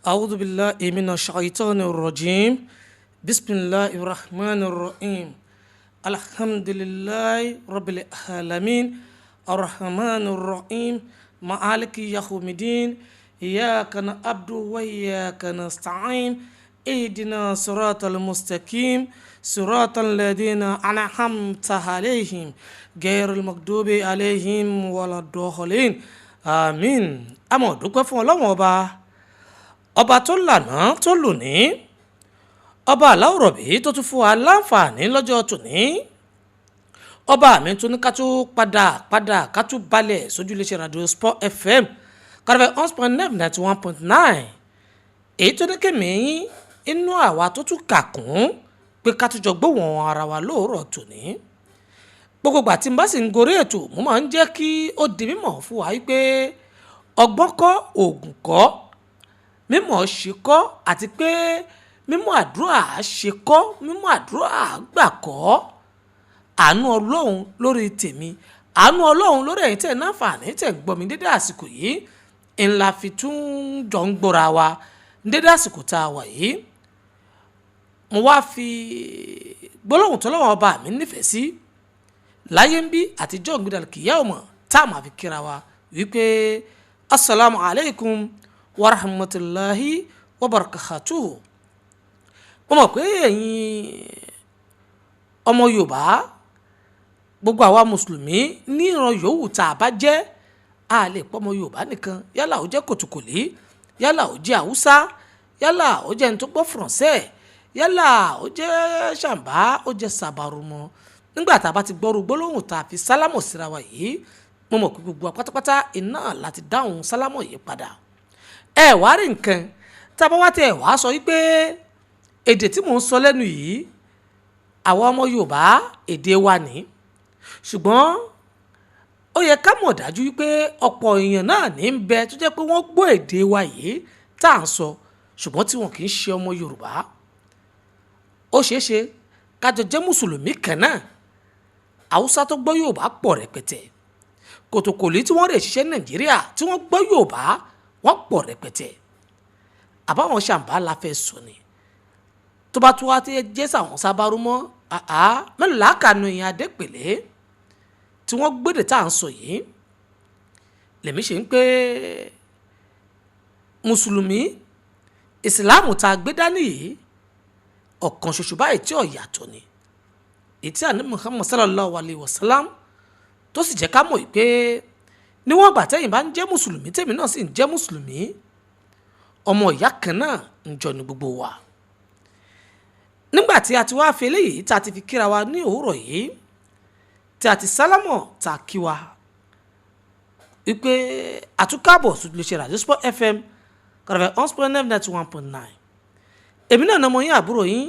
أعوذ بالله من الشيطان الرجيم. بسم الله الرحمن الرحيم. الحمد لله رب العالمين، الرحمن الرحيم، مالك يوم الدين. إياك نعبد وإياك نستعين، اهدنا صراط المستقيم، صراط الذين أنعمت عليهم، غير المغضوب عليهم ولا الضالين. آمين. Àmọ́ dúpẹ́ fún Ọlọ́run Ọba, ọba tó lànà tó lónìí, ọba aláwòrọ̀bí tó tún fún wa láǹfààní lọ́jọ́ tòní, ọba mi tún ní ká tún padà padà, ká tún balẹ̀ sójú iléeṣẹ́ Radio Sport FM kárẹ́fẹ́ 1.9 91.9, èyí tó ní kèmí inú àwa tó tún kà kún pé ká tún jọ gbóhùn ara wa lóòrọ̀ tòní. Gbogbo ìgbà tí n bá sì ń gorí ètò, mo máa ń jẹ́ kí ó di mímọ̀ fún wa wípé ọgbọ́n kọ́, òògùn kọ́, mímọ̀ ṣe kọ́, àti pé mímọ̀ àdúrà ṣe kọ́, mímọ̀ àdúrà gbà kọ́. Àánú Ọlọ́run lórí tèmi, àánú Ọlọ́run lórí ẹ̀yin tẹ̀ náfààní tẹ̀ gbọ́ mi dédé àsìkò yìí, ńlá fi tún jọ ń gbọ́ra wa dédé àsìkò tá a wà yìí. Mo wá fi gbólóhùn tọ́lọ́wọ́n Ọba mi nífẹ̀ẹ́ sí láyé ń bí àtijọ́ ìgbìdàlù kìyà ọmọ tá a máa fi kíra wa wípé asalaamu alaykum wa rahmatulahi wa barakatuhu. Mo mọ̀ pé ẹ̀yin ọmọ Yorùbá, gbogbo àwa mùsùlùmí ní ìran yòówù tá a bá jẹ́, a lè pọ́ ọmọ Yorùbá nìkan, yálà ó jẹ́ kòtòkòlì, yálà ó jẹ́ Haúsá, yálà ó jẹ́ ẹni tó gbọ́ Faransé, yálà ó jẹ́ Ṣàǹbá, ó jẹ́ Sàbàrùmọ̀. Nígbà tá a bá ti gbọ́rú gbólóhùn tá a fi sálámọ̀ síra wa yìí, mo mọ̀ pé gbogbo wa pátápátá iná láti dáhùn sálámọ̀ yìí padà. Ẹ wá rí nǹkan tá a bá wá tẹ wá sọ wípé èdè tí mò ń sọ lẹ́nu yìí, àwa ọmọ Yorùbá, èdè wa ní, ṣùgbọ́n ó yẹ ká mọ̀ dájú wípé ọ̀pọ̀ èèyàn náà ní ń bẹ tó jẹ́ pé wọ́n gbọ́ èdè wa yìí tá à ń sọ, ṣùgbọ́n tí wọn kì í ṣe ọmọ Yorùbá. Ó ṣeé ṣe kájọ jẹ́ mùsùlùmí kan náà. Haúsá tó gbọ́ Yorùbá pọ̀ rẹpẹtẹ, kòtòkòlì tí wọ́n rè ṣiṣẹ́ Nàìjíríà tí wọ́n gbọ́ Yorùbá, wọ́n pọ̀ rẹpẹtẹ. Àbáwọn Ṣàǹbá la fẹ́ sọ ni, tó bá tún wá tí jẹ́ sàwọn sábàrú mọ́ àá mélòó làákàánú èèyàn Adépèlé tí wọ́n gbédè tá à ń sọ yìí. Lèmi ṣe ń pé mùsùlùmí, ìsìláàmù tá a gbé dání yìí, ọ̀kan ṣoṣo báyìí tí ò yàtọ̀ ni ètí àní Muhammad sallallahu alayhi wa sallam, tó sì jẹ́ ká mọ̀ pé níwọ̀n ìgbà tẹ́yìn bá ń jẹ́ mùsùlùmí, tèmi náà sì ń jẹ́ mùsùlùmí, ọmọ ìyá kan náà ń jọ ní gbogbo wa. Nígbà tí a ti wá fi eléyìí tá a ti fi kíra wa ní òwúrọ̀ yìí, tí a ti sálámọ̀, tá a kí wa wípé àtúkàbọ̀ lè ṣe Radio Sport FM kàràfẹ́ 1.9 91.9, èmi náà nà ọmọ yín, àbúrò yín,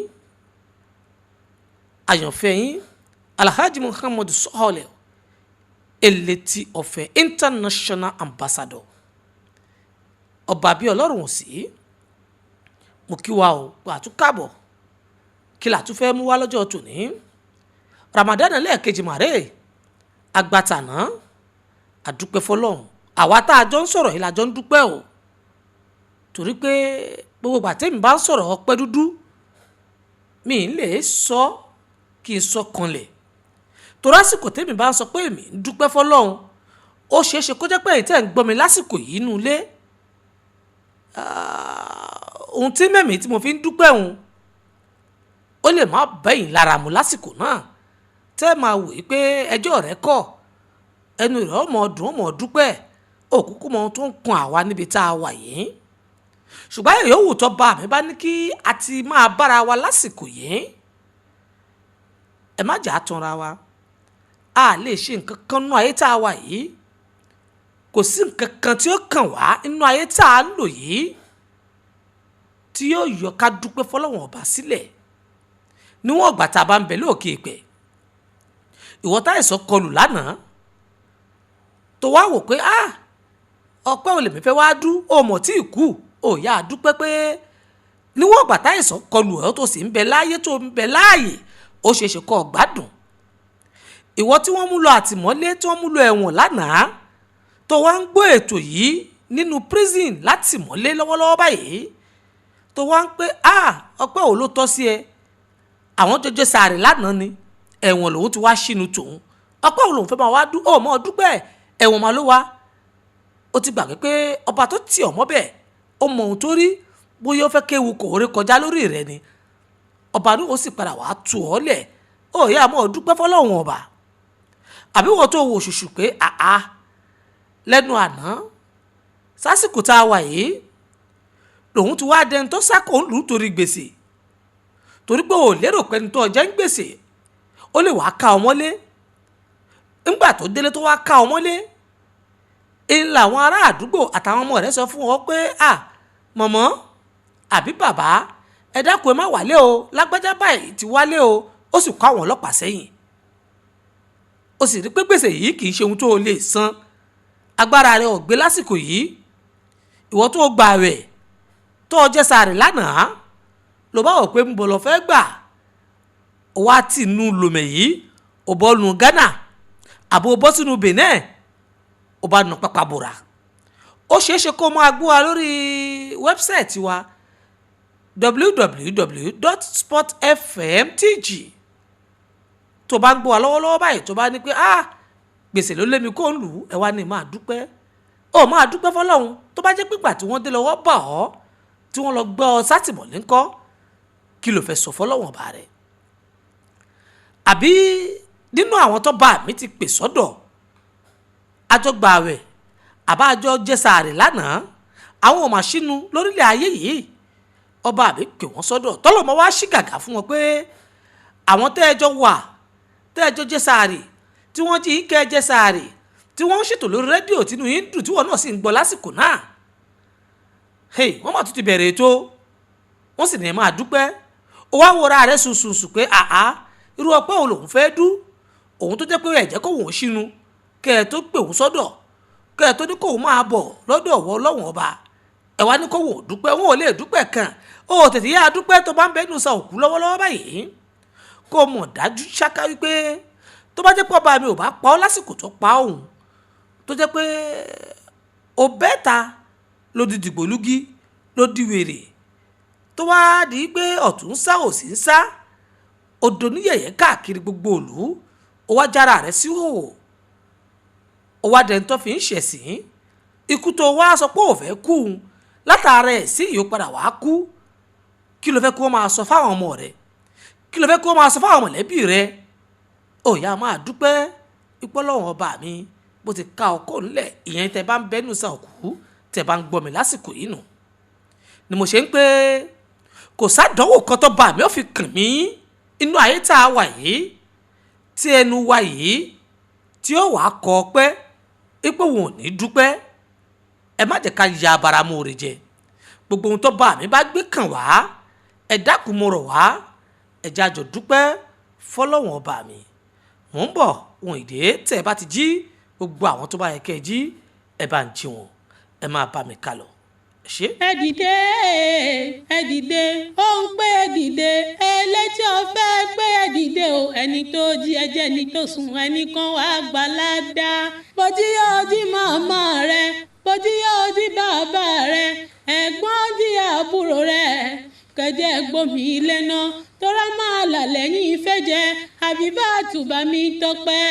àyànfẹ́ yín, Alhaji Muhammadu Sọ́ọ̀lẹ̀ Elétí Ọ̀fẹ́, international ambassador, ọba bíi Ọlọ́run ò sí. Mo kí wa o pé àtúkàbọ̀. Kí là tún fẹ́ mú wá lọ́jọ́ tòní? Ramadan lẹ́ẹ̀kejì màrè agbátànà, àdúpẹ́ fọlọ́run. Àwa tá a jọ ń sọ̀rọ̀ yìí la jọ ń dúpẹ́ o, torí pé gbogbo ìgbà tẹ́mi bá ń sọ̀rọ̀ ọpẹ́ dúdú mi ń lè sọ kí n sọ kanlẹ̀, torí àsìkò tẹ́mi bá ń sọ pé èmi ń dúpẹ́ fọlọ́run, ó ṣeé ṣe kó jẹ́ pé èyí tẹ́ ń gbọ́ mi lásìkò yìí nínú ilé, ohun tí mẹ́mí tí mo fi ń dúpẹ́ òun, ó lè má bẹ́yìn lára mu lásìkò náà, tẹ́ máa wò ó pé ẹjọ́ rẹ kọ̀, ẹnu rẹ̀ ọmọ ọdún ọmọ dúpẹ́ òkúkú mọ ohun tó ń kun àwa níbi tá a wà yìí. Ṣùgbọ́n èyí yòówù tó bá mi bá ní kí a ti máa bára wa lásìkò yìí, ẹ má jà á tanra wa, a lè ṣe nǹkan kan nínú ayé tá a wà yìí. Kò sí nǹkan kan tí ó kàn wá nínú ayé tá a ń lò yìí tí yóò yọ ká dúpẹ́ fọlọ́wọ́n Ọba sílẹ̀ níwọ̀n ìgbà tá a bá ń bẹ lóòkè ìpẹ́. Ìwọ táìsàn kọlù lánàá, tó wá wò pé, ah, ọpẹ́ ò lèmi fẹ́ wá dú, o mọ̀ tí ì kú, ò yá a dúpẹ́ pé níwọ̀n ìgbà táìsàn kọlù ẹ̀ tó sì ń bẹ láàyè, tó ń bẹ láàyè, ó ṣeé ṣe kó o gbádùn. Ìwọ tí wọ́n mú lọ àtìmọ́lé, tí wọ́n mú lọ ẹ̀wọ̀n lánàá, tó wá ń gbọ́ ètò yìí nínú prison látìmọ́lé lọ́wọ́lọ́wọ́ báyìí. Tó wá ń pé ọpẹ́ ò ló tọ́ sí ẹ. Àwọn jọjọ sàárè lánàá ni ẹ̀wọ̀n lòun ti wá sínú tòun. Ọpẹ́ ò lòun fẹ́ máa wá dú ó mọ́ dúpẹ́ ẹ̀wọ̀n máa ló wá. Ó ti gbàgbé pé ọba tó tì ọ́ mọ́bẹ̀ ó mọ ohun tó rí, bóyá ó fẹ́ kéwu kò rí kọjá lórí rẹ̀ ni. Ọba náà ó sì padà wàá tù ọ́ lẹ̀. Ó yá mọ́ dúpẹ́ fọlọ́run ọba. Àbí wọ́n tó wo òṣùṣù pé àá lẹ́nu àná sásìkò tá a wà yìí lòun ti wá dẹni tó sákò ń lù ú torí gbèsè, torí pé ò lérò pé ẹni tó jẹ́ ń gbèsè ó lè wàá ká ọ mọ́lé. Ńgbà tó délé tó wá ká ọ mọ́lé, ń làwọn ará àdúgbò àtàwọn ọmọ rẹ̀ sọ fún ọ pé à mọ̀mọ́ àbí bàbá ẹ dákun ẹ má wálé o, lágbájá báyìí ti wálé o. Ó sì kó àwọn ọlọ́pàá sẹ́yìn. Ó sì rí pé gbèsè yìí kì í ṣe ohun tó o lè san, agbára rẹ ò gbé lásìkò yìí. Ìwọ tó gbà rẹ̀ tó o jẹ́ sàárè lánàá ló bá wọ̀ pé ń bọ̀ lọ fẹ́ gbà, ó wá tì nù Lomé yìí, ó bọ́ nu Ghana àbò bọ́ sínú Benin, ó bá nà pápá bòrà. Ó ṣeé ṣe kó máa gbọ́ wa lórí wẹ́bsáìtì wa www.sportfmtg. Tó bá ń gbọ́ wa lọ́wọ́lọ́wọ́ báyìí, tó bá ní pé gbèsè ló lé mi kó ń lù ú, ẹ wá ní máa dúpẹ́, ó máa dúpẹ́ fọlọ́run. Tó bá jẹ́ pípa tí wọ́n dé lọ́wọ́ bà ọ́, tí wọ́n lọ gbọ́ ọ sátìmọ́lé ńkọ́, kí ló fẹ́ sọ fọlọ́run ọba rẹ̀? Àbí nínú àwọn tó bá mi ti pè sọ́dọ̀ àjọgbà rẹ̀ àbá àjọ jẹsàárẹ̀ lánàá, àwọn ò mà sínú lórílẹ̀ ayé yìí, ọba àbí pè wọ́n sọ́dọ̀ tọ́lọ́mọ wá sí gàgà fún wọn pé àwọn tẹ́ẹ̀jọ wà tẹ́ẹ̀jọ jẹsàárẹ̀ tí wọ́n jí kẹ́ jẹsàárẹ̀ tí wọ́n ń ṣètò lórí rédíò tínú yín dùn tí wọ́n náà sì ń gbọ́ lásìkò náà, wọ́n mà tún ti bẹ̀rẹ̀ ètò, wọ́n sì ní máa dúpẹ́. Ó wá wọra rẹ̀ sùnsùnsù pé àá irú ọpẹ́ òun lòun fẹ́ dú, òun tó jẹ́ pé ẹ̀jẹ̀ kò wọ́n sínú kẹ́ ẹ tó pè òun sọ́dọ̀, kẹ́ ẹ tó ní kóun máa bọ̀ lọ́dọ̀ ọ̀wọ́ ọlọ́wọ̀n ọba, ẹ wá ní kó wò dúpẹ́. Wọn ò lè dúpẹ́ kan, ó tètè yá dúpẹ́ tó bá ń bẹ́nu sa òkú lọ́wọ́lọ́wọ́ báyìí, kó mọ̀ dájú ṣáká wípé tó bá jẹ́ pé ọba mi ò bá pa ọ́ lásìkò tó pa òun, tó jẹ́ pé ó bẹ́ta ló di dìgbòlugi ló di wèrè, tó wá di pé ọ̀tún ń sá òsì ń sá, odò níyẹ̀yẹ́ káàkiri gbogbo ìlú, ó wá jára rẹ̀ sí hòhò, ó wá dẹni tó fi ń ṣẹ̀sín. Ikú tó wá sọ pé ò fẹ́ kú un látara ẹ̀ sí yìí ó padà wá kú. Kí ló fẹ́ kó máa sọ fáwọn ọmọ rẹ̀? Kí ló fẹ́ kó máa sọ fáwọn mọ̀lẹ́bí rẹ̀? Ó yá máa dúpẹ́ ìpọ́lọ́wọ́n ọba mi bó ti ká ọkọ̀ ńlẹ̀. Ìyẹn tẹ bá ń bẹ́nu sàn òkú, tẹ bá ń gbọ́ mi lásìkò yìí nù ni mo ṣe ń pé kò sádánwò kan tó bá mi ó fi kàn mí inú ayé tá a wà yìí, tí ẹnu wa yìí tí ó wàá kọ ọpẹ́ ipò wọn ò ní dúpẹ́. Ẹ má jẹ́ ká ya abara mòore jẹ. Gbogbo ohun tó bá mi bá gbé kàn wá, ẹ dákun mo rọ̀ wá, ẹ jẹ́ a jọ dúpẹ́ fọlọ́wọ́n ọba mi. Mò ń bọ̀ wọn ìdè tẹ́ ẹ bá ti jí, gbogbo àwọn tó bá yẹ kẹ́ ẹ jí, ẹ bá ń jí wọn, ẹ máa bá mi kálọ. Ṣé. Ẹ dìde, ẹ dìde, ó ń pé ẹ dìde, elétí ọ̀fẹ́ pé ẹ dìde o. Ẹni tó jí ẹjẹ́ ni tó sùn, ẹnì kan wàá gbà ládàá. Bójú yóò jí màmá rẹ, bójú yóò jí bàbá rẹ, ẹ̀gbọ́n jí àbúrò rẹ, kẹjẹ gbòmí ilé náà tọ́ra máa là lẹ́yìn ìfẹ́ jẹ. Àbíbá àtùbà mi tọpẹ́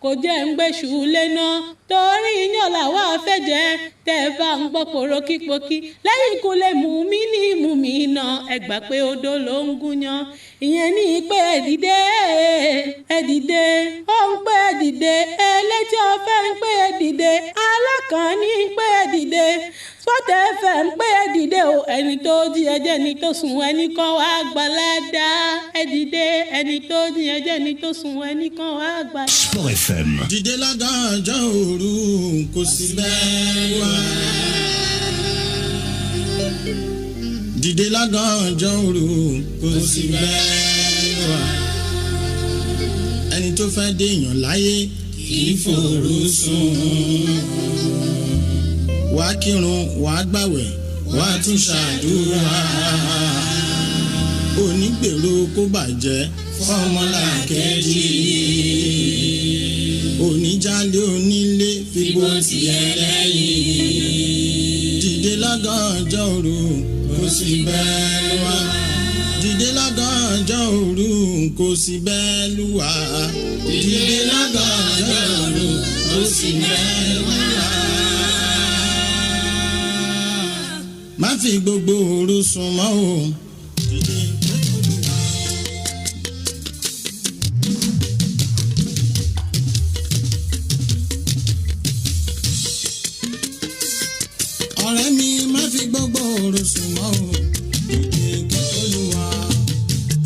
kò jẹ́ ń gbéṣù léná torí iyán làwa fẹ́ jẹ. Tẹ́ ẹ bá ń gbọ́ porokípokí lẹ́yìn kò lè mú mi ní mú mi ná, ẹ gbà pé odò ló ń gúnyán. Ìyẹn ní pé ẹ dìde, ẹ dìde, ó ń pé ẹ dìde, elétí ọ̀fẹ́ ń pé ẹ dìde, alákànní ń pé ẹ dìde, Sport FM ń pé ẹ dìde o. Ẹni tó jí ẹjẹ́ ni tó sùn, ẹnì kan wàá gbà ládàá. Ẹ dìde, ẹni tó jí ẹjẹ́ ni tó sùn, ẹnì kan wàá gbà. Sport FM. Dìde lágànjọ́ òru, kò sí bẹ́ẹ̀ wá. Dìde lágànjọ́ òru, kò sí bẹ́ẹ̀ wá. Ẹni tó fẹ́ dèèyàn láyé kì í fòru sùn. Wàá kírun, wàá gbàwẹ̀, wàá tún ṣàdúrà. Onígbèrò kó bàjẹ́ fọmọlàkejì. Oníjàlè onílé fìbò tiẹ̀ lẹ́yìn. Dìde lágànjọ́ òru, kò sí bẹ́ẹ̀ lúwa. Dìde lọ́gànjọ́ òru kò sí bẹ́ẹ̀ lúwa. Dìde lọ́gànjọ́ òru kò sí bẹ́ẹ̀ lúwa. Má fi gbogbo òru sùn mọ́ o. Dìde Olúwa. Ọ̀rẹ́ mi, má fi gbogbo òru sùn mọ́ o. Dìde kí Olúwa.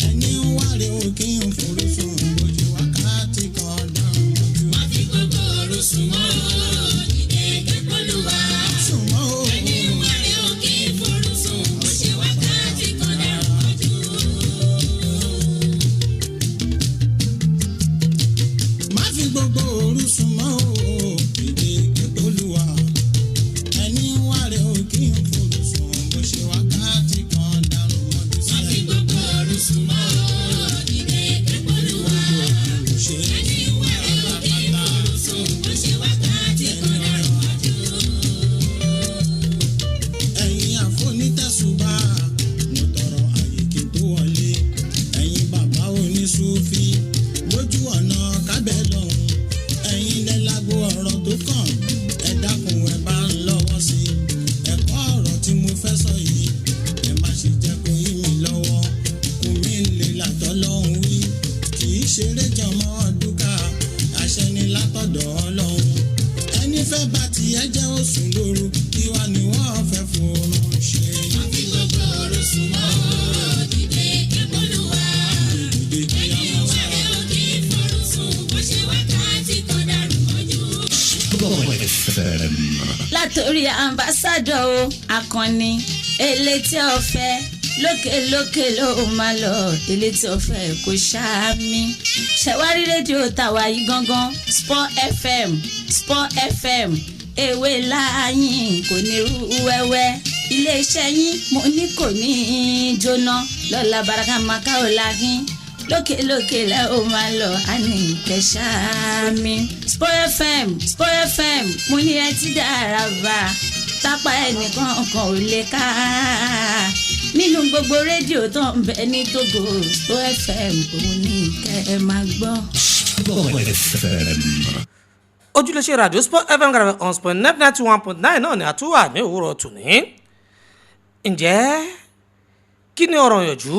Ẹni ń wáre o kí n forú sùn bójú wákàtí kan dáhùn ojú. Má fi gbogbo òru sùn mọ́ o, dìde kẹ́kọ̀ọ́ Olúwa. Sùn mọ́ o. Ẹni wáre o kì í forú sùn, bó ṣe wákàtí kan dàrú mọ́jú. Má fi gbogbo òru sùn mọ́ o. Dìde kí Olúwa. Ẹni ń wáre o kí n forú sùn bó ṣe wákàtí kan dáhùn ojú. Má fi gbogbo òru sùn mọ́ o, dìde kẹ́kọ̀ọ́ Olúwa. Ṣe Ẹni wáre o kì í forú sùn, bó ṣe wákàtí kan dàrú mọ́jú. Ẹ̀yin àfonítẹ̀sùbà, mo tọrọ àyè kí n tó wọlé. Ẹ̀yin bàbá oníṣúfì lójú ọ̀nà kábẹ́ lọ́hùn, ẹ̀yin lẹ́lágbó ọ̀rọ̀ tó kàn, ẹ dákun, ẹ bá ń lọ́wọ́ sí i. Ẹ̀kọ́ ọ̀rọ̀ tí mo fẹ́ sọ yìí, ẹ má ṣe jẹ́ kó yí mi lọ́wọ́. Kù mí lè làtọ́ lọ́hùn wí, kì í ṣeré jọmọ́ dúkà, àṣẹ ni látọ̀dọ̀ Ọlọ́hun. Ẹni fẹ́ bá tiẹ̀ jẹ́ ó sùn lóru, kí wá ni wọ́n fẹ́ fòrùn ṣe? Má fi gbogbo òru sùn mọ́ o, dìde kẹ́kọ̀ọ́ Olúwa. Dìde kí a Ẹni mọ̀ sá. wáre o kì í forú sùn, bó ṣe wákàtí kan dàrú mọ́jú. FM. Látòrí ambassadọ o, akọni elétí ọ̀fẹ́, lókèlókè ló máa lọ, elétí ọ̀fẹ́ kò ṣáàmì. Ṣẹ̀wárí rédíò tàwa yìí gangan, Sport FM, Sport FM, ewé láàyìn kò ní rú wẹ́wẹ́. Iléeṣẹ́ yín, mo ní kò ní í jóná lọ́la baraka makao láhín. Lókèlókè lẹ́ ó máa lọ, àní kẹsàmì. Sport FM, Sport FM, mo ní ẹ ti dára bá tápá ẹnìkan kan ò lè ká nínú gbogbo rédíò tó ń bẹ ní Togo. Sport FM, òun ní kẹ́ ẹ máa gbọ́. FM. Ojúlẹ̀ṣẹ̀ radio Sport FM gàràfẹ̀ on point nine 91.9 náà ni àtúwà ní òwúrọ̀ tòní. Ǹjẹ́ kí ni ọ̀rọ̀ ìyànjú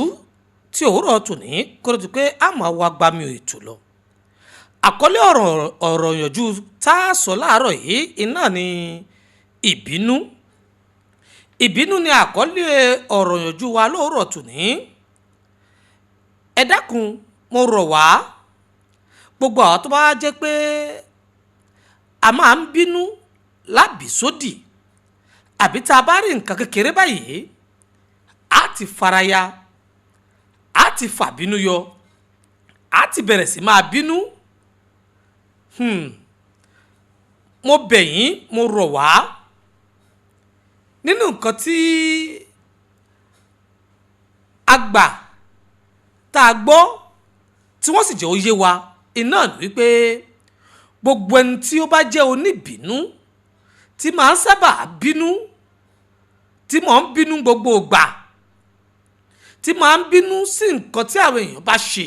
tí òwúrọ̀ tòní kó ló ti pé a máa wá gbami ètò lọ? Àkọlé ọ̀rọ̀ ìyànjú tá a sọ láàárọ̀ yìí iná ni ìbínú. Ìbínú ni àkọlé ọ̀rọ̀ ìyànjú wa lóòrọ̀ tòní. Ẹ dákun, mo rọ̀ wá, gbogbo àwọn tó bá jẹ́ pé a máa ń bínú lábìsódì, àbí tá a bá rí nǹkan kékeré báyìí, á ti faraya, á ti fàbínú yọ, á ti bẹ̀rẹ̀ sí máa bínú. Mo bẹ̀ yín, mo rọ̀ wá, nínú nǹkan tí a gbà tá a gbọ́ tí wọ́n sì jẹ́ ó yé wa iná ní wípé gbogbo ẹni tí ó bá jẹ́ oníbínú, tí máa ń sábà bínú, tí máa ń bínú gbogbo ìgbà, tí máa ń bínú sí nǹkan tí àwọn èèyàn bá ṣe,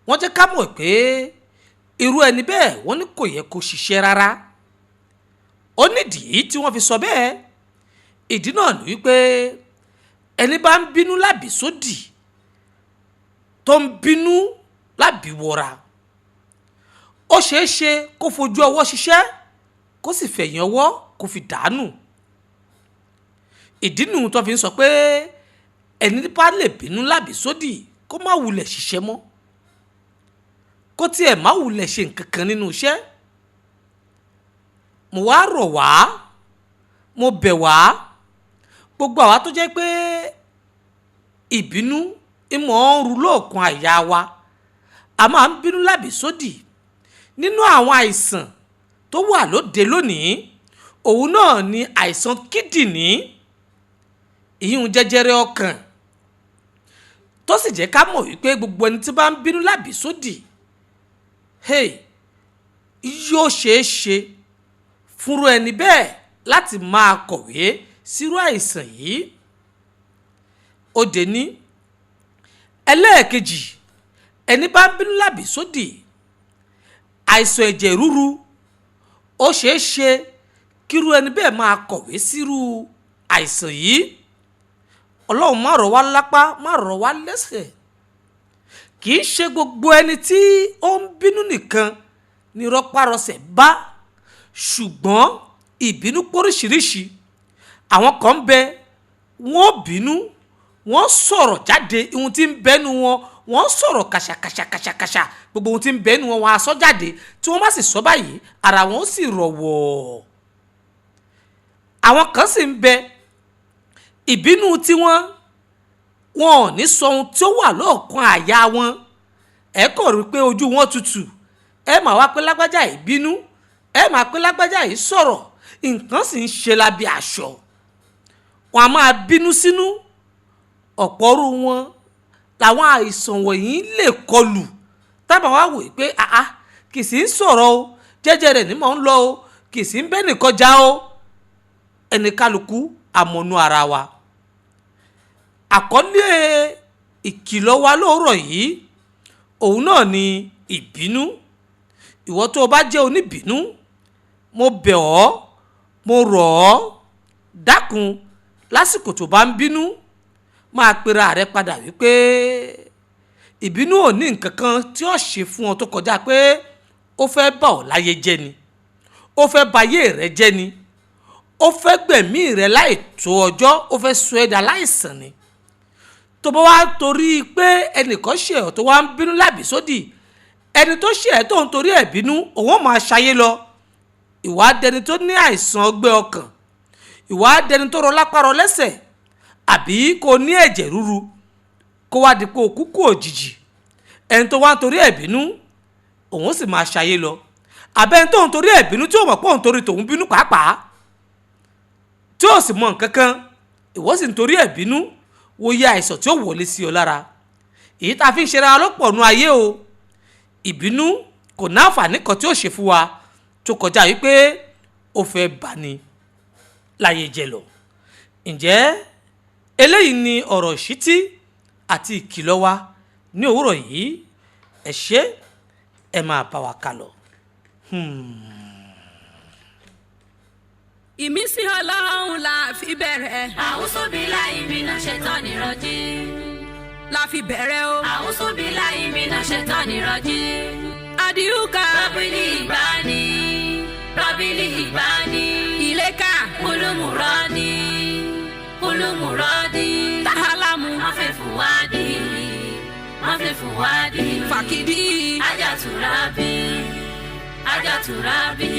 wọ́n jẹ́ ká mọ̀ pé irú ẹni bẹ́ẹ̀, wọ́n ní kò yẹ kó ṣiṣẹ́ rárá. Ó nídìí tí wọ́n fi sọ bẹ́ẹ̀. Ìdí náà ni wípé ẹni bá ń bínú lábìsódì, tó ń bínú lábìwọra, ó ṣeé ṣe kó fojú ọwọ́ ṣiṣẹ́, kó sì fẹ̀yìn ọwọ́ kó fi dànù. Ìdí nù tó fi ń sọ pé ẹni bá lè bínú lábìsódì, kó má wulẹ̀ ṣiṣẹ́ mọ́, kó tiẹ̀ má wulẹ̀ ṣe nǹkan kan nínú iṣẹ́. Mo wá rọ̀ wá, mo bẹ̀ wá, gbogbo àwa tó jẹ́ pé ìbínú ìmọ̀ ń ru lóòkun àyà wa, a máa ń bínú lábìsódì. Nínú àwọn àìsàn tó wà lóde lónìí, òun náà ni àìsàn kídìní, ìyún jẹjẹrẹ ọkàn, tó sì jẹ́ ká mọ̀ wípé gbogbo ẹni tí bá ń bínú lábìsódì, hey, yóò ṣeé ṣe fúnrú ẹni bẹ́ẹ̀ láti máa kọ̀wé sírú àìsàn yìí. Ó dé ní ẹlẹ́ẹ̀kejì, ẹni bá ń bínú lábì sódì, àìsàn ẹ̀jẹ̀ ríru ó ṣeé ṣe kírú ẹni bẹ́ẹ̀ máa kọ̀wé sírú àìsàn yìí. Ọlọ́run má rọ̀ wá lápá, má rọ̀ wá lẹ́sẹ̀. Kì í ṣe gbogbo ẹni tí ó ń bínú nìkan ni rọpárọsẹ̀ bá, ṣùgbọ́n ìbínú póríṣiríṣi. Àwọn kan ń bẹ, wọ́n bínú, wọ́n sọ̀rọ̀ jáde ohun tí ń bẹ́nu wọn, wọ́n sọ̀rọ̀ kàṣàkàṣàkàṣàkàṣà, gbogbo ohun tí ń bẹ́nu wọn, wọ́n á sọ jáde. Tí wọ́n bá sì sọ báyìí, ara wọn ó sì rọ̀wọ̀. Àwọn kan sì ń bẹ, ìbínú tiwọn, wọn ò ní sọ ohun tí ó wà lọ́ọ̀kan àyà wọn. Ẹ kàn rí pé ojú wọn tutù, ẹ máa wá pé lágbájá yìí bínú, ẹ máa pé lágbájá yìí sọ̀rọ̀, nǹkan sì ń ṣe lábẹ́ aṣọ. Wọn a máa bínú sínú. Ọ̀pọ̀ ọrú wọn làwọn àìsàn wọ̀nyí lè kọlù. Tábà wá wò pé àá kì í sì ń sọ̀rọ̀ o, jẹ́jẹ́ rẹ̀ ní mò ń lọ o, kì í sì ń bẹ́ẹ̀ nìkan já o. Ẹni kálukú àmọ̀nú ara wa. Àkọlé ìkìlọ̀ wa lóòrọ̀ yìí, òun náà ni ìbínú. Ìwọ tó o bá jẹ́ oníbínú, mo bẹ̀ ọ́, mo rọ̀ ọ́, dákun, lásìkò tó bá ń bínú, máa pera rẹ padà wípé ìbínú ò ní nǹkan kan tí ó ṣe fún ọ tó kọjá pé ó fẹ́ bà ọ́ láyé jẹ́ ni, ó fẹ́ bayé rẹ jẹ́ ni, ó fẹ́ gbẹ̀mí rẹ láì tó ọjọ́, ó fẹ́ sọ ẹ́ dà láìsàn ni. Tó bá wá torí pé ẹnìkan ṣe ọ́ tó wá ń bínú lábì sódì, ẹni tó ṣe ẹ́ tó ń torí ẹ̀ bínú, òun ó máa ṣayé lọ. Ìwà dẹni tó ní àìsàn ọgbẹ́ ọkàn, ìwà dẹni tó rọ lápá rọ lẹ́sẹ̀, àbí kò ní ẹ̀jẹ̀ ríru, kó wá di pé ó kú kú òjijì. Ẹni tó wá ń torí ẹ̀ bínú, òun sì máa ṣayé lọ. Àbẹ́ ẹni tó ń torí ẹ̀ bínú tí ó mọ̀ pé òun torí tòun bínú pàápàá, tí ó sì mọ nǹkan kan, ìwọ sì ń torí ẹ̀ bínú, wo iye àìsàn tí ó wọlé sí ọ lára. Èyí tá a fi ń ṣera lọ́pọ̀ nú ayé o. Ìbínú kò ní àǹfààní kan tí ó ṣe fún wa tó kọjá wípé ó fẹ́ bà ní láyé jẹ lọ. Ǹjẹ́ eléyìí ni ọ̀rọ̀ ìṣítí àti ìkìlọ̀ wa ní òwúrọ̀ yìí. Ẹ ṣé, ẹ máa bá wa kà lọ. Ìmísí Ọlọ́run la fi bẹ̀rẹ̀. A'udhu billahi minash shaitani rajim. La fi bẹ̀rẹ̀ o. A'udhu billahi minash shaitani rajim. Àdìrúkà. Rọ́bìlì ìbáni. Rọ́bìlì ìbáni. Ìlẹ́ka. Kulumuradi. Kulumuradi. Tahalamu. Mafefuwadi. Mafefuwadi. Fàkìdí. Ajaturabi. Ajaturabi.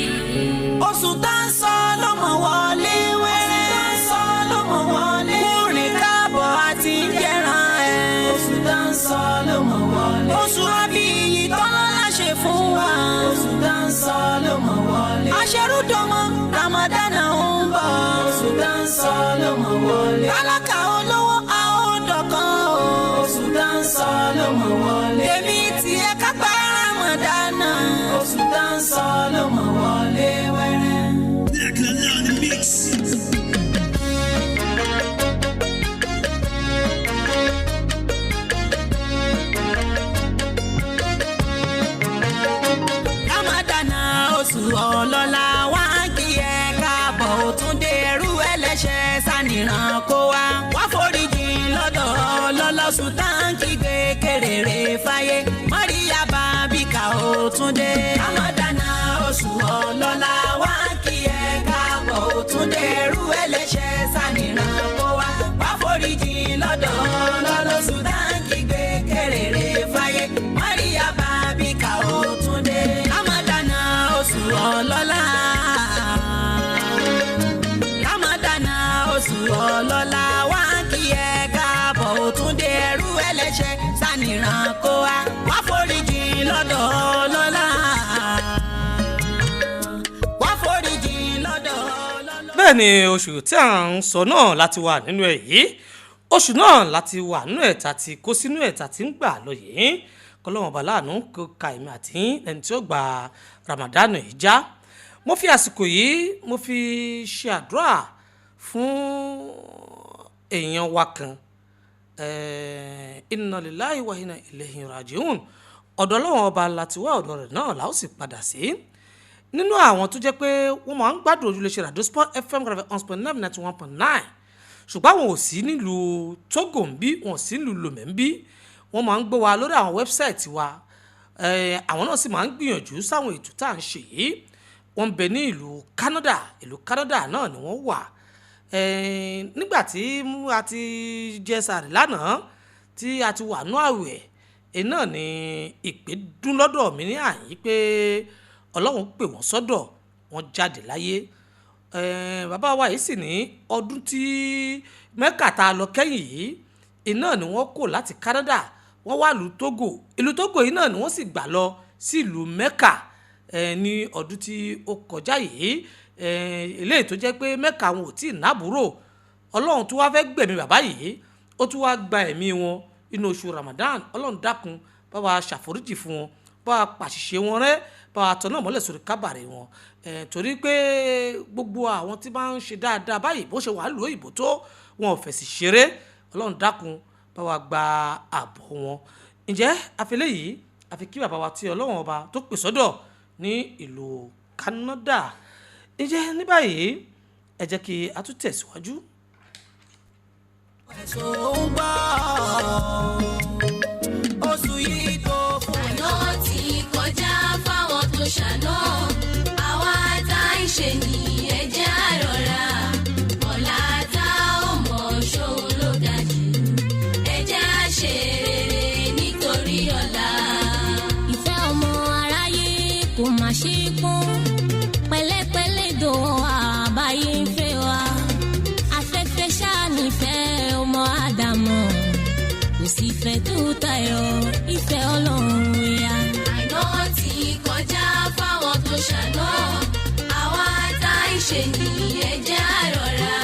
Oṣù tá ń sọ ló mọ̀ wọlé wẹ́rẹ́. Oṣù tá ń sọ ló mọ̀ wọlé. Kúrin káàbọ̀ àti jẹ́ràn ẹ̀. Oṣù tá ń sọ ló mọ̀ wọlé. Oṣù abiyì tọ́lọ́lá ṣe fún wa. Oṣù tá ń sọ ló mọ̀ wọlé. Aṣerúdọmọ Ramadana ń bọ̀. Oṣù tá ń sọ ló mọ̀ wọlé. Tálákà olówó a ó dọ̀kan o. Oṣù tá ń sọ ló mọ̀ wọlé. Èmi tiẹ̀ kápá Ramadana. Oṣù tá ń sọ ló mọ̀ wọlé wẹ́rẹ́. Black Lala on the mix. Ramadana oṣù ọlọ́lá wá ń kí ẹ káàbọ̀, ó tún dé, ẹrú ẹlẹ́ṣẹ̀ sànìràn kó wá. Wá foríjì lọ́dọ̀ ọlọ́lọ́sùn tá ń kígbe kéréré fáyé. Mọ́ríyá bá bíkà ó tún dé. Ramadana oṣù ọlọ́lá wá ń kí ẹ káàbọ̀, ó tún dé, ẹrú ẹlẹ́ṣẹ̀ sànìràn kó wá. Wá foríjì lọ́dọ̀ ọlọ́lọ́sùn tá ń kígbe kéréré fáyé. Mọ́ríyá bá bíkà ó tún dé. Ramadana oṣù ọlọ́lá. Ramadana oṣù ọlọ́lá wá ń kí ẹ káàbọ̀, ó tún dé, ẹrú ẹlẹ́ṣẹ̀ sànìràn kó wá. Wá foríjì lọ́dọ̀ ọlọ́lá. Wá foríjì lọ́dọ̀ ọlọ́lá. Bẹ́ẹ̀ ni, oṣù tí à ń sọ náà láti wà nínú ẹ̀ yìí, oṣù náà láti wà nínú ẹ̀ tá ti kó sínú ẹ̀ tá ti ń gbà lọ yìí. Kọlọ́wọ́n ọba láàánú kó ka èmi àti ẹni tí ó gba Ramadan yìí já. Mo fi àsìkò yìí, mo fi ṣe àdúrà fún èèyàn wa kan. Inna lillahi wa inna ilayhi raji'un. Ọ̀dọ̀ Ọlọ́run ọba láti wá, ọ̀dọ̀ rẹ̀ náà la ó sì padà sí. Nínú àwọn tó jẹ́ pé wọ́n máa ń gbádùn ojúlé Radio Sport FM 101.9, 91.9, ṣùgbọ́n àwọn ò sí nílùú Togo ń bí, wọn ò sí nílùú Lomé ń bí, wọ́n máa ń gbọ́ wa lórí àwọn website wa. Àwọn náà sì máa ń gbìyànjú sáwọn ètò tá à ń ṣe yìí. Wọ́n ń bẹ ní ìlú Canada, ìlú Canada náà ni wọ́n wà. Nígbà tí a ti jẹ sàrì lánàá, tí a ti wà nú àwẹ̀ náà ni ìpè dún lọ́dọ̀ mi ní àyín pé Ọlọ́run pè wọ́n sọ́dọ̀, wọ́n jáde láyé. Bàbá wa yìí sì ní ọdún tí Mẹ́kà tá a lọ kẹ́yìn yìí iná ni wọ́n kò láti Canada, wọ́n wá ìlú Togo. Ìlú Togo yìí náà ni wọ́n sì gbà lọ sí ìlú Mẹ́kà ní ọdún tí ó kọjá yìí. Eléyìí tó jẹ́ pé Mẹ́kà wọn ò tí ì nábúrò. Ọlọ́run tó wá fẹ́ gbẹ̀mí bàbá yìí, ó tún wá gba ẹ̀mí wọn inú oṣù Ramadan. Ọlọ́run dákun, bá wa ṣàforíjì fún wọn, bá wa pàṣìṣe wọn rẹ́, bá wa tọ́nà mọ́lẹ̀ sórí kábàárẹ̀ wọn. Torí pé gbogbo àwọn tí máa ń ṣe dáadáa báyìí, bó ṣe wà lù òyìnbó tó, wọn ò fẹ̀sì ṣeré. Ọlọ́run dákun, bá wa gba àbọ̀ wọn. Ǹjẹ́ àfẹlẹ́ yìí àfi kí bàbá wa tí Ọlọ́run ọba tó pè sọ́dọ̀ ní ìlú Canada. Ǹjẹ́ ní báyìí ẹ jẹ́ kí a tún tẹ̀síwájú. Ẹ̀sùn ń gbọ́ oṣù yìí tó fún. Àná ti kọjá fáwọn tó ṣàná, àwa tá ń ṣe ní ẹjẹ́ àrọ̀rà. Ọ̀la tá ò mọ̀ ṣóun ló ga jù, ẹjẹ́ á ṣe rere nítorí ọ̀la. Ìfẹ́ ọmọ aráyé kò má ṣe é pọ́n, pẹ̀lẹ́pẹ̀lẹ́ dòwò àbáyé ń fẹ́ wa. Afẹ́fẹ́ ṣáà nífẹ̀ẹ́ ọmọ Ádámọ̀, kò sì fẹ́ tó tayọ ìfẹ́ Ọlọ́run ya. Àná ti kọjá fáwọn tó ṣàná, àwa tá ń ṣe ní ẹjẹ́ àrọ̀rà.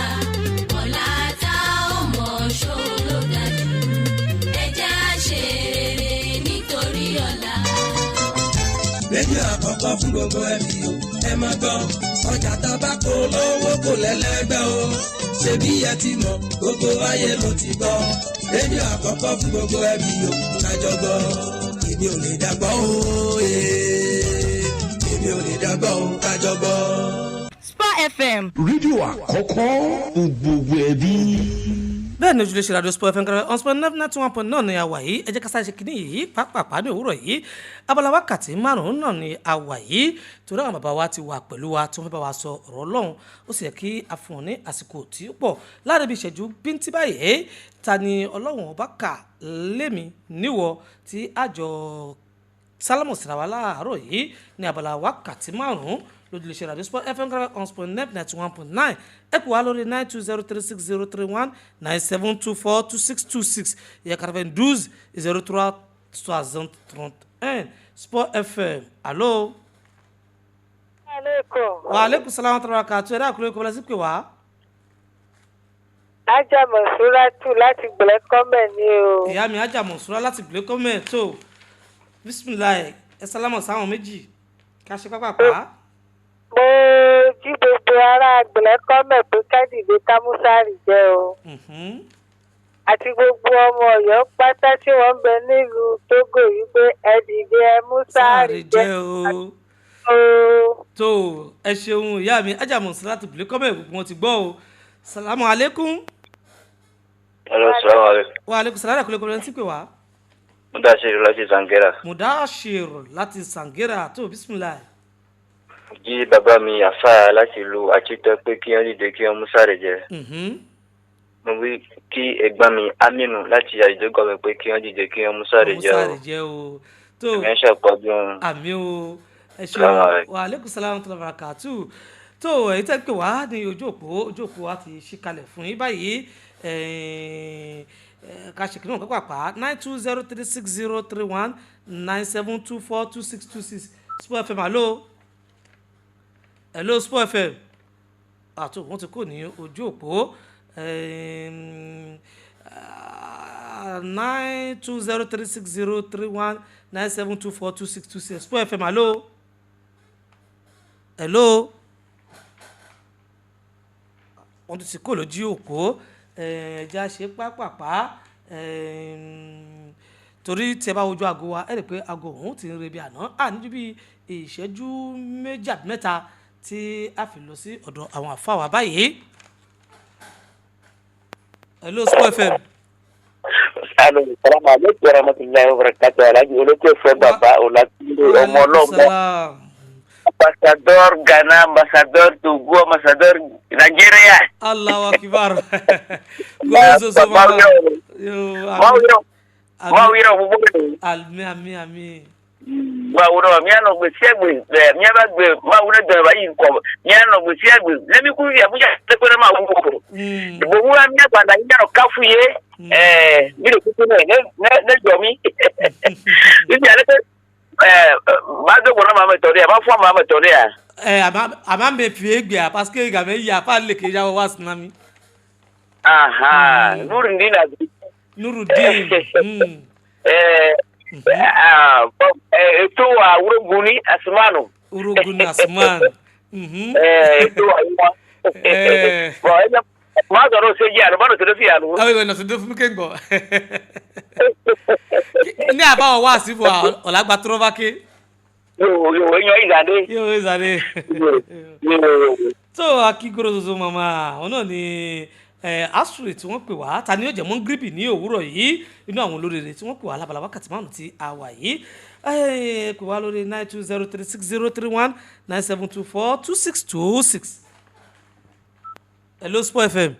Ọ̀la tá ò mọ̀ ṣóun ló ga jù, ẹjẹ́ á ṣe rere nítorí ọ̀la. Rédíò àkọ́kọ́ fún gbogbo ẹbí o, ẹ máa gbọ́. Ọjà tabako lówó kò lẹ́lẹ́gbẹ́ o. Ṣebí ẹ ti mọ̀, gbogbo ayé ló ti gbọ́. Rédíò àkọ́kọ́ fún gbogbo ẹbí o, kájọ gbọ́. Èmi ò lè dàgbọ́ o, èmi ò lè dàgbọ́ o, kájọ gbọ́. Sport FM. Rédíò àkọ́kọ́ fún gbogbo ẹbí. Bẹ́ẹ̀ ni ojúlé ṣe Radio Sport FM 101.9, 91.9 ni a wà yìí. Ẹ jẹ́ ká sáré ṣe kínní yìí pàápàá ní òwúrọ̀ yìí. Abala wákàtí 5 náà ni a wà yìí, torí àwọn bàbá wa ti wà pẹ̀lú wa tí wọ́n fẹ́ bá wa sọ ọ̀rọ̀ Ọlọ́run. Ó sì yẹ kí a fún wọn ní àsìkò tí ó pọ̀ láàrin bí ìṣẹ́jú bíntín báyìí. Ta ni Ọlọ́run ọba kà lémi níwọ̀ tí àjọ sálámù síra wa láàárọ̀ yìí ní abala wákàtí 5 lójúlé ṣe Radio Sport FM 101.9, 91.9? Ẹ kò wá lórí 92036031, 97242626 ìyẹn 92 03 61. Sport FM, alo. Aleykum. Wa aleykum salaam wa rahmatulah kàtó ẹ̀rọ àkúrẹ́ kọ́lá sí pé wá. Ajá Mọ̀súrátù láti Gbẹ̀lẹ́kọ́mẹ̀ ni o. Ìyá mi Ajá Mọ̀súrá láti Gbẹ̀lẹ́kọ́mẹ̀ tó, bisimilayi, ẹ sálámọ̀ sáwọn méjì ká ṣe pápápá. Mo jí gbogbo ará Gbẹ̀lẹ́kọ́mẹ̀ pé kẹ́dìdé kámúsárì jẹ́ o. Àti gbogbo ọmọ Ọ̀yọ́ pátá tí wọ́n ń bẹ nílùú Tógò yìí pé ẹ dìde ẹ mú sáàrì jẹ́ o. Tó ẹ ṣeun ìyá mi Ajá Mọ̀súrá láti Gbẹ̀lẹ́kọ́mẹ̀, gbogbo wọn ti gbọ́ o. Salamu aleykum. Hello, salamu aleykum. Wa aleykum salaam, ẹ̀kọ́ lẹ́kọ̀ọ́ tí pè wá. Mudashiru láti Zangera. Mudashiru láti Zangera tó, bisimilayi. Jí bàbá mi àfáà láti ìlú Àchítọ́ pé kí wọ́n dìde kí wọ́n mú sáré jẹ. Mo wí kí ẹ̀gbọ́n mi Aminu láti àdìdógọ́ mi pé kí wọ́n dìde kí wọ́n mú sáré jẹ o. Mú sáré jẹ o. Tó ẹ̀mí ẹ̀ ṣàpọ̀jù. Àmì o, ẹ ṣeun. Wa aleykum salaam tó barakatu. Tó èyí tẹ́ pé wá ní ojú òpó, ojú òpó wa ti ṣí kalẹ̀ fún yín báyìí. Ká ṣe kìnnìún pápápá 92036031, 97242626. Sport FM, alo. Hello, Sport FM. Àtò wọ́n ti kò ní ojú òpó. 92036031, 97242626. Sport FM, alo. Hello, wọ́n tún ti kó lójú òpó. Ẹ̀ẹ́dá ṣe pápápá. Torí tí ẹ bá wojú aago wa, ẹ rí i pé aago òun ti ń rebi àná, à níjú bí ìṣẹ́jú 2 àbí 3 tí a fi lọ sí ọ̀dọ̀ àwọn àfáà wa báyìí. Hello, Sport FM. Alo, salamu aleykum wa rahmatulahi wa barakatu. Alhaji Olókè bàbá Ọlátúndé ọmọ ọlọ́mọ. Ambassador Ghana, ambassador Togo, ambassador Nigeria. Allahu akbar. Mawu gbogbo rẹ̀. Àmín àmín àmín. Mawu náà mianɔ gbe sia gbe ɛ miaba gbe mawu ne dɔn ba yi kɔ mianɔ gbe sia gbe lɛmi ku yi abuja tekpe ne mawu wo. Gbogbo wa miagba na mianɔ kafu ye ɛɛ mi le kuku ne ne ne jɔ mi. Ibi ale ke ɛɛ ma do gbɔnɔ ma me tɔ de ya ma fɔ ma me tɔ de ya. Ɛ a ma mɛ pie gbea parce que game yi a fa le ke ya wa sinami. Aha, Nurudin. Nurudin. Ètò wa Uruguni Asmanu. Uruguni Asmanu. Ètò wa yíwa. Bɔn ɛ maa sɔrɔ se ji alo ma dɔ fi alo. Awo ìwé nọ̀sẹ̀ tó fún mi kéńgọ̀. Ní àbáwọ̀ wá sí fún ọ̀làgbà tó rọ́bà ké. Yóò yóò yan ìzàdé. Yóò ìzàdé. Tó akíkóró soso màmá òun náà ni asuri tí wọ́n pè wá ta ni yóò jẹ́ mọ́ gírípì ní òwúrọ̀ yìí inú àwọn olóríire tí wọ́n pè wá lábala wákàtí 5 tí a wà yìí pè wá lórí 92036031 97242626. Hello, Sport FM.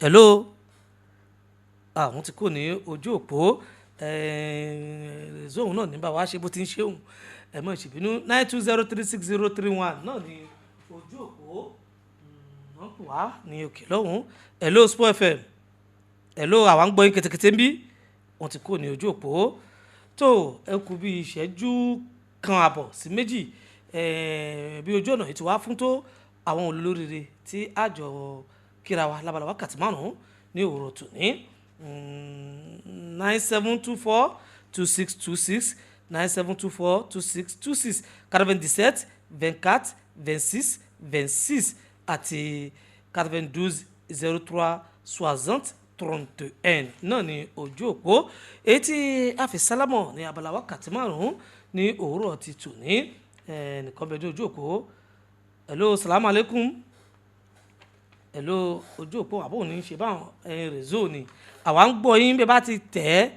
Hello. Àwọn ti kò ní ojú òpó zóun náà ní bá wa ṣe bó ti ń ṣe òun ẹ̀ mọ̀ ìṣèbínú 92036031 náà ní ojú òpó wọ́n pè wá ní òkè lọ́hùn. Hello, Sport FM. Hello, àwa ń gbọ́ yín ketekete ń bí wọ́n ti kó ní ojú òpó tó ẹ kú bí ìṣẹ́jú 1.5 sí 2 bí ojú ọ̀nà yìí ti wá fún tó àwọn olóríire tí àjọ kíra wa lábala wákàtí 5 ní òwúrọ̀ tòní 97242626 97242626 97 24 26 26 àti 92 03 60 31 náà ni ojú òpó èyí tí a fi sálámọ̀ ní abala wákàtí 5 ní òwúrọ̀ ti tòní nìkan bẹ ní ojú òpó. Hello, salamu alaikum. Hello, ojú òpó àbò ní í ṣe báwọn rèzó ni àwa ń gbọ́ yín bí ẹ bá ti tẹ̀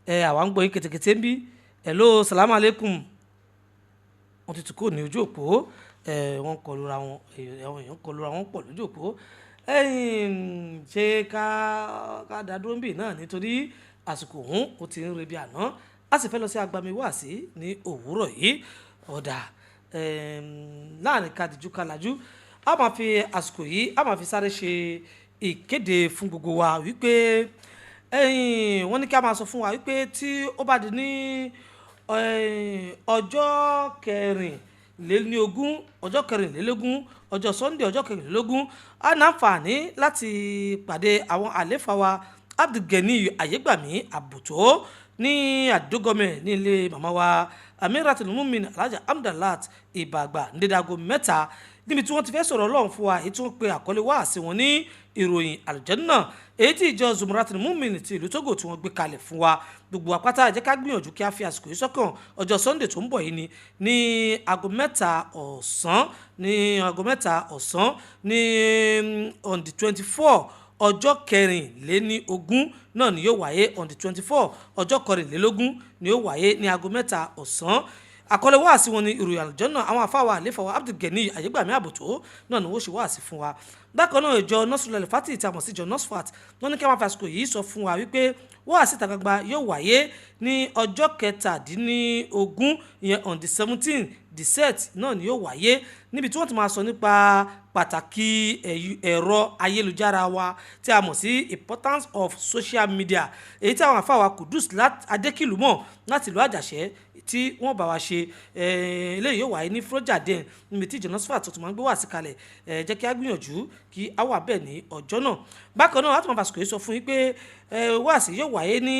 ẹ́ àwa ń gbọ́ yín ketekete ń bí. Hello, salamu alaikum. Wọ́n ti tún kò ní ojú òpó wọ́n kọlu ra wọn, àwọn èèyàn kọlu ra wọn pọ̀ lójú òpó. Ṣé ká dá dúró ń bì náà nítorí àsìkò òun ó ti ń rebi àná, a sì fẹ́ lọ sí agbami wáàsí ní òwúrọ̀ yìí. Ọ̀dà láàrin kadìjú kalajú a máa fi àsìkò yìí a máa fi sáré ṣe ìkéde fún gbogbo wa wípé wọ́n ní kí a máa sọ fún wa wípé tí ó bá di ní ọjọ́ 24 ọjọ́ 24 ọjọ́ Sunday ọjọ́ 24 a ní àǹfààní láti pàdé àwọn àléfà wa Abdulgani Ayégbàmí Àbùtó ní àdógọ́mẹ̀ ní ilé màmá wa Amiratul Mumin Alhaja Amdalat Ìbàgbà ndédago 3 níbi tí wọ́n ti fẹ́ sọ̀rọ̀ Ọlọ́run fún wa èyí tí wọ́n pe àkọlé wá sí wọn ní ìròyìn àlùjánnà èyí tí ìjọ Zumratul Mumin ti ìlú Togo tí wọ́n gbé kalẹ̀ fún wa. Gbogbo àpáta ẹ jẹ́ ká gbìyànjú kí a fi àsìkò yìí sọ́kàn. Ọjọ́ Sunday tó ń bọ̀ yìí ni ní aago 3 ọ̀sán ní aago 3 ọ̀sán ní on the 24 ọjọ́ 24 náà ni yóò wáyé on the 24 ọjọ́ 24 ni yóò wáyé ní aago 3 ọ̀sán. Àkọlé wáàsí wọn ni ìròyìn àlùjánnà àwọn àfáwà àléfàwà Abdulgani Ayégbàmí Àbùtó náà ni wọ́n ṣe wáàsí fún wa. Bákan náà ìjọ Nasrul Fati tí a mọ̀ sí ìjọ Nasfat wọ́n ní kí a máa fi àsìkò yìí sọ fún wa wípé wáàsí ìta gbangba yóò wáyé ní ọjọ́ 17 ìyẹn on the 17 the set náà ni yóò wáyé níbi tí wọ́n ti máa sọ nípa pàtàkì ẹ̀rọ ayélujára wa tí a mọ̀ sí importance of social media èyí tí àwọn àfáwà Kudus Adékìlúmọ̀ láti ìlú Àjàṣẹ́ tí wọ́n bá wa ṣe. Eléyìí yóò wáyé ní Frojaden níbi tí ìjọ Nasfat tuntun máa ń gbé wá sí kalẹ̀. Jẹ́ kí a gbìyànjú kí a wà bẹ́ẹ̀ ní ọjọ́ náà. Bákan náà láti máa fàsìkò yìí sọ fún yín pé wáàsí yóò wáyé ní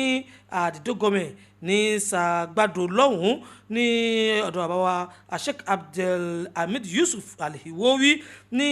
àdìdógọ́mẹ̀ ní Sàgbàdo lọ́hùn-ún ní ọ̀dọ̀ bàbá wa Sheikh Abdulhamid Yusuf Al-Hiwowi ní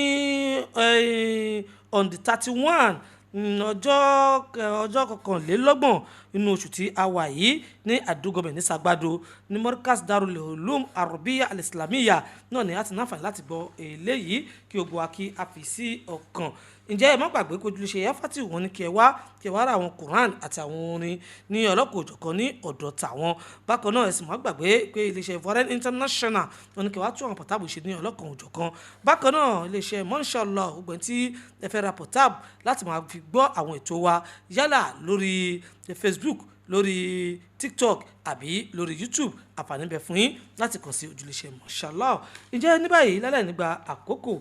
on the 31 Ọjọ́ 31 inú oṣù tí a wà yìí ní àdúgọmẹ ní Sàgbàdo ní Markaz Darul Ulum Arabiya Al-Islamiyya náà ni a ti náfààní láti gbọ́ eléyìí kí ogun wa kí a fi sí ọkàn. Ǹjẹ́ ẹ má gbàgbé kó ojúlé ṣe yáfàtì wọn ní kí ẹ wá ra àwọn Quran àti àwọn orin ní ọlọ́kọ̀ òjọ̀kan ní ọ̀dọ̀ tàwọn. Bákan náà ẹ sì má gbàgbé pé iléeṣẹ́ Foreign International wọn ní kí ẹ wá tún àwọn pọ̀táàbù ṣe ní ọlọ́kọ̀ òjọ̀kan. Bákan náà iléeṣẹ́ Mashallah ọgbọ̀n tí ẹ fẹ́ ra pọ̀táàbù láti máa fi gbọ́ àwọn ètò wa yálà lórí Facebook, lórí TikTok àbí lórí YouTube, àǹfààní bẹ fún yín láti kàn sí ojúlé-iṣẹ́ Mashallah. Ǹjẹ́ ní báyìí lálẹ́ nígbà àkókò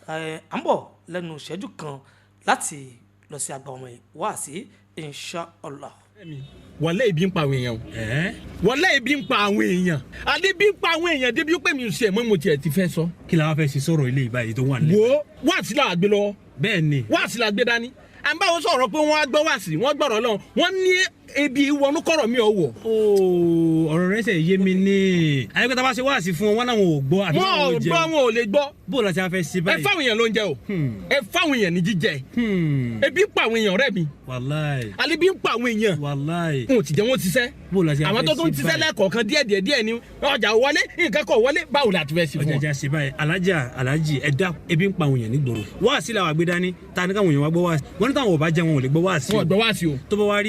à ń bọ̀ lẹ́nu ìṣẹ́jú kan láti lọ sí àgbà ọmọ yìí wá sí inshallah. Wàlẹ́ ibi ń pa àwọn èèyàn o. Wàlẹ́ ibi ń pa àwọn èèyàn. Adé bí ń pa àwọn èèyàn débi pé mi ò ṣe mọ́ mo tiẹ̀ ti fẹ́ sọ. Kí la wá fẹ́ ṣe sọ̀rọ̀ ilé ìbáyìí tó wà nílẹ̀. Wo wáàsí la gbé lọ. Bẹ́ẹ̀ ni. Wáàsí la gbé dání. À ń bá wọn sọ̀rọ̀ pé wọ́n á gbọ́ wáàsí, wọ́n gbọ́rọ̀ lọ, wọ́n ní ebi wọnú kọ̀rọ̀ mi ò wọ̀. Ooo, ọ̀rọ̀ rẹ̀ ṣe yé mi ní. Àyẹ̀kọ́ tá a bá ṣe wáàsí fún wọn, wọn làwọn ò gbọ́ àbí wọn ò gbọ́, wọn ò lè gbọ́. Bó la ṣe fẹ́ ṣe báyìí. Ẹ fáwọn èèyàn lóúnjẹ o. Ẹ fáwọn èèyàn ní jíjẹ. Ebi ń pa àwọn èèyàn ọ̀rẹ́ mi. Wàláì. Alẹ́ bí ń pa àwọn èèyàn. Wàláì. N ò ti jẹ́ wọ́n ti sẹ́. Bó la ṣe fẹ́ ṣe báyìí. Àwọn tó tún ti sẹ́ lẹ́kọ̀ọ̀kan díẹ̀ díẹ̀ díẹ̀ ni ọjà wọlé, nǹkan kọ̀ wọlé, báwo la ti fẹ́ ṣe fún wọn. Ọjà ṣe báyìí, alájà alájì ẹ dá ebi ń pa àwọn èèyàn nígboro. Wáàsí làwọn àgbé dání, ta ni káwọn èèyàn wá gbọ́ wáàsí. Wọ́n ní táwọn ò bá jẹun wọn ò lè gbọ́ wáàsí. Wọn ò gbọ́ wáàsí o. Tó bá wá rí